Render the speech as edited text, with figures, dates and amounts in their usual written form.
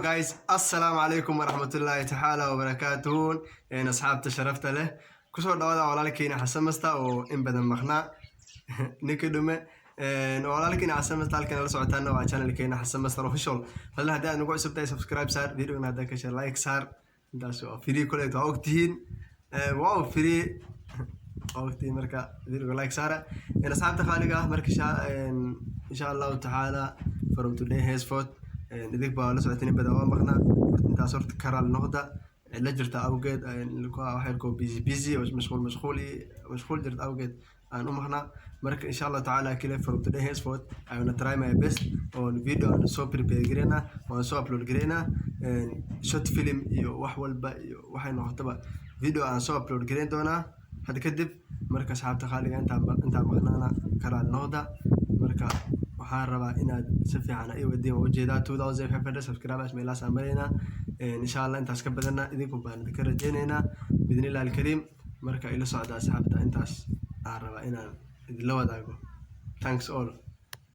Guys, assalaamu calaykum waraxmatullaahi tacaala wabarakaatuhu. Asxaabta sharafta leh, kusoo dhawaada walaalkiina Xasan Master oo in badan maqnaa, ninka dhume. Walaalkiina Xasan Master halkan la socotaana waa channelkeena Xasan Master Official. Fadlan haddii aad nagu cusub tahay, subscribe saar, videogana haddaa ka share, like saar. Intaas waa free, koleet waa ogtihiin, waa free, waa ogtihiin. Marka videoga like saara. Asxaabta qaaliga ah, marka insha Allahu tacaala, from today henceforth, idig baa la socotin, in badan waa maqnaa. Intaas horta karaal noqda, la jirta awgeed, waxay busy busy oo mashquul mashquul mashquul jirta awgeed aan u maqnaa. Marka insha Allah tacaala, kile from today henceforth, I wanna try my best on video aan soo prepare gareynaa, waan soo upload gareynaa, short film iyo wax walba iyo waxay noqotaba, video aan soo upload gareyn doonaa hadda kadib. Marka asxaabta qaaliga, intaan maqnaana karaal noqda. Marka waxaan rabaa inaad si fiican i wadiin. Waa ujeedaa, 2500 subscribers meelahaas aan maraynaa. Insha Allah intaas ka badanna idinku baan idinka rajaynaynaa, biidnillahi alkariim. Marka ila socda asxaabta, intaas aan rabaa inaan idinla wadaago. Thanks all.